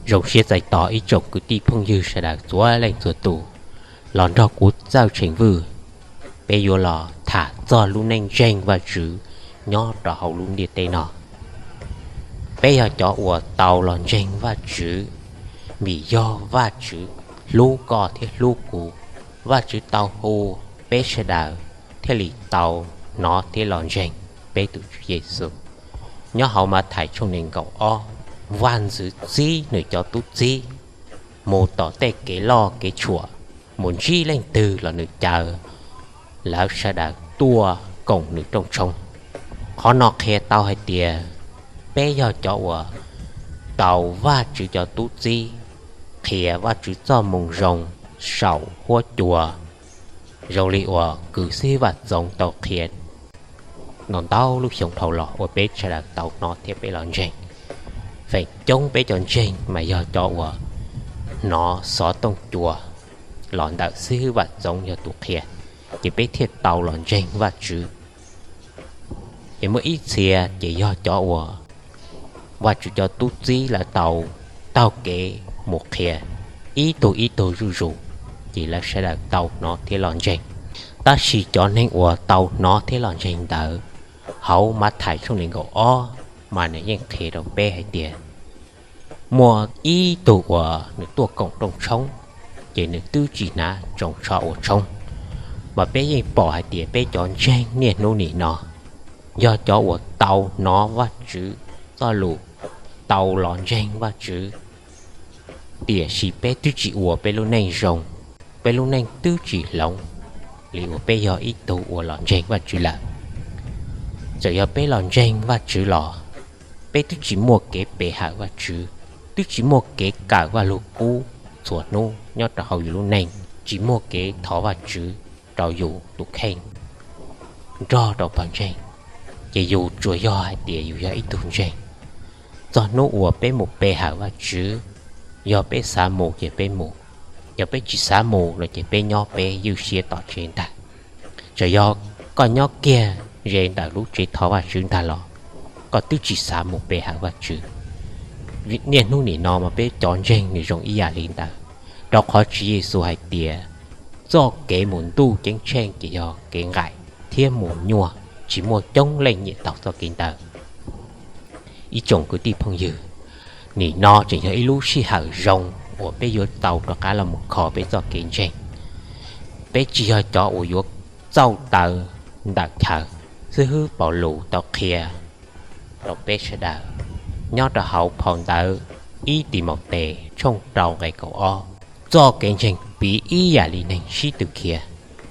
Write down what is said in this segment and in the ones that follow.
Zoo siab txais tos ib tsoom kwv tij phooj ywg sawv daws txhua leej txhua tus los nrog kuv Txawj Tsheej Vwj, peb yuav los tham txog lub neej ntseeg Vajtswv nyob rau hauv lub ntiaj teb no. Peb yog cov uas tau los ntseeg Vajtswv vim yog Vajtswv hlub koj thiab hlub kuv. Vajtswv tau hu peb sawv daws thiaj li tau hnov thiab los ntseeg peb tus Tswv Yexus. Nyob hauv Mathais tshooj nees nkaum ob, vaj ntxwv txib nws cov tub txib mus tom tej kev loj kev tshuam, mus ntsib leej twg los nws caw lawv sawv daws tuaj koom nws rooj tshoob. Qhov no qhia tau hais tias peb yog cov uas tau Vajtswv cov tub txib qhia Vajtswv txoj moo zoo saum huab cua, zoo li uas kws xib hwb Vam Txoov tau qhia ntau ntau lub xyoo dhau los uas peb sawv daws tau hnov thiab peb los ntseeg. Feem coob peb cov ntseeg mas yog cov uas hnov xov tooj cua los ntawm xib hwb Vam Txoov yog tus qhia, ces peb thiaj tau los ntseeg Vajtswv. Ces muaj ib txhia ces yog cov uas Vajtswv cov tub txib lawv tau taug kev mus qhia ib tug ib tug zuj zus, ces lawv sawv daws tau hnov thiab los ntseeg. Tab sis cov neeg uas tau hnov thiab los ntseeg ntawd, hauv Mathais tshooj nees nkaum ob mas nws yeej qhia rau peb hais tias muaj ib tug uas nws tuaj koom rooj tshoob, ces nws twb tsis hnav tsoos tsho ua tshoob. Mas peb yeej pom hais tias peb cov ntseeg niaj hnub nim no yog cov uas tau hnov Vajtswv txoj lus, tau los ntseeg Vajtswv, tiam sis peb twb tsis ua peb lub neej zoo, peb lub neej twb tsis hloov li uas peb yog ib tug uas los ntseeg Vajtswv lawm. Txawm yog peb los ntseeg Vajtswv los peb twb tsis muaj kev pe hawm Vajtswv, twb tsis muaj kev kawm Vaj Lug Kub txhua hnub nyob rau hauv yus lub neej, tsis muaj kev thov Vajtswv rau yus tus kheej nrog rau pawg ntseeg, ces yus tsuas yog hais tias yus yog ib tug ntseeg. Txog hnub uas peb mus pe hawm Vajtswv, yog peb xav mus ces peb mus, yog peb tsis xav mus no ces peb nyob peb ywj siab tom tsev ntag. Txawm yog koj nyob kiag ze ntawm lub tsev thov Vajtswv ntag los koj twb tsis xav mus pe hawm Vajtswv. Niaj hnub nim no mas peb cov ntseeg nws zoo ib yam li ntawd, rau qhov Tswv Yexus hais tias txoj kev mus Ntuj Ceeb Tsheej ces yog kev nqaim thiab mus nyuaj, tsis muaj coob leej nyiam taug txoj kev ntawd. Ib tsoom kwv tij phooj ywg, nim no tseem yog ib lub sij hawm zoo uas peb yuav tau rov qab los mus kho peb txoj kev ntseeg. Peb tsis yog cov uas yuav txauj taw ntawm chaw. Xib hwb Paulus tau qhia rau peb sawv daws nyob rau hauv phau ntawv ib Timautes tshooj rau nqe kaum ob, txoj kev ntseeg piv ib yam li neeg sib tw khiav.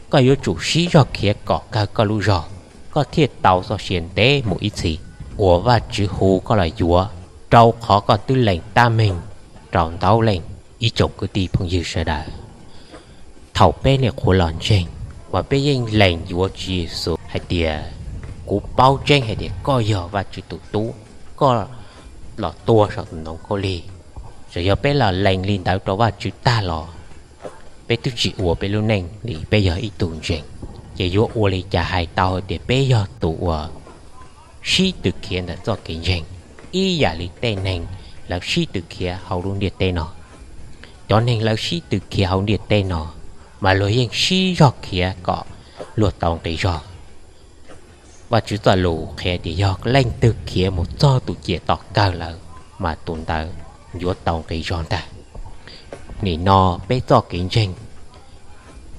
Koj yuav tsum sib zog khiav kom kawg koj lub zog, koj thiaj tau txoj sia ntev mus ib txhis uas Vajtswv hu koj los yuav, rau qhov koj twb lees tab meeg rau ntau leej. Ib tsoom kwv tij phooj ywg sawv daws, thaum peb nyuam qhuav los ntseeg mas peb yeej lees yuav Tswv Yexus hais tias, kuv paub tseeb hais tias koj yog Vajtswv tus Tub, koj los tuag saum tus ntoo khaub lig. Txawm yog peb los lees li ntawd rau Vajtswv tag los peb twb tsis ua peb lub neej li peb yog ib tug ntseeg. Ces yuav ua li cas hais tau hais tias peb yog tus uas sib tw khiav ntawm txoj kev ntseeg ib yam li tej neeg lawv sib tw khiav hauv lub ntiaj teb no? Cov neeg lawv sib tw khiav hauv ntiaj teb no mas luag yeej sib zog khiav kom luag tau nqi zog. Vajtswv txoj lus qhia tias yog leej twg khiav mus txog tus ciam tom kawg lawm mas tus ntawd yuav tau nqi zog ntag. Nim no peb txoj kev ntseeg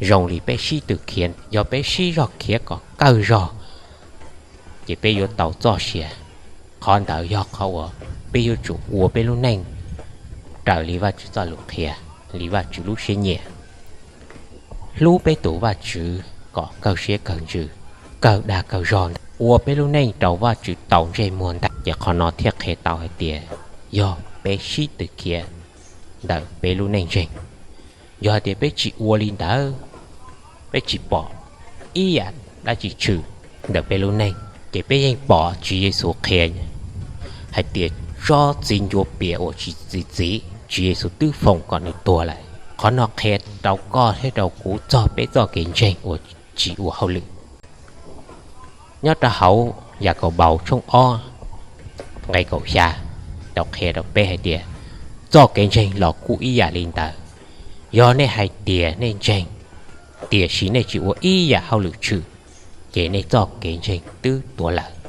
zoo li peb sib tw khiav, yog peb sib zog khiav kom kawg zog ces peb yuav tau txoj sia. Qhov ntawd yog qhov uas peb yuav tsum ua peb lub neej raws li Vajtswv txoj lus qhia, li Vajtswv lub siab nyiam, hlub peb tus Vajtswv kom kawg siab kawg ntsws, kawg dag kawg zog ntag, ua peb lub neej rau Vajtswv tau ntsej muag ntag. Ces qhov no thiaj qhia tau hais tias yog peb sib tw khiav ntawm peb lub neej ntseeg. Yog hais tias peb tsis ua li ntawd, peb tsis pom ib yam dab tsi tshwm ntawm peb lub neej, ces peb yeej pom Tswv Yexus qhia hais tias tsob txiv ncuav pias uas tsis txi txiv, Tswv Yexus twb foom kom nws tuag lawm. Qhov no qhia rau koj thiab rau kuv txog peb txoj kev ntseeg uas tsis ua hauj lwm. Nyob rau hauv Yakaunpaus tshooj ob nqe kaum xya tau qhia rau peb hais tias txoj kev ntseeg los kuj ib yam li ntawd. Yog nej hais tias nej ntseeg, tiam sis nej tsis ua ib yam hauj lwm tshwm, ces nej txoj kev ntseeg twb tuag lawm.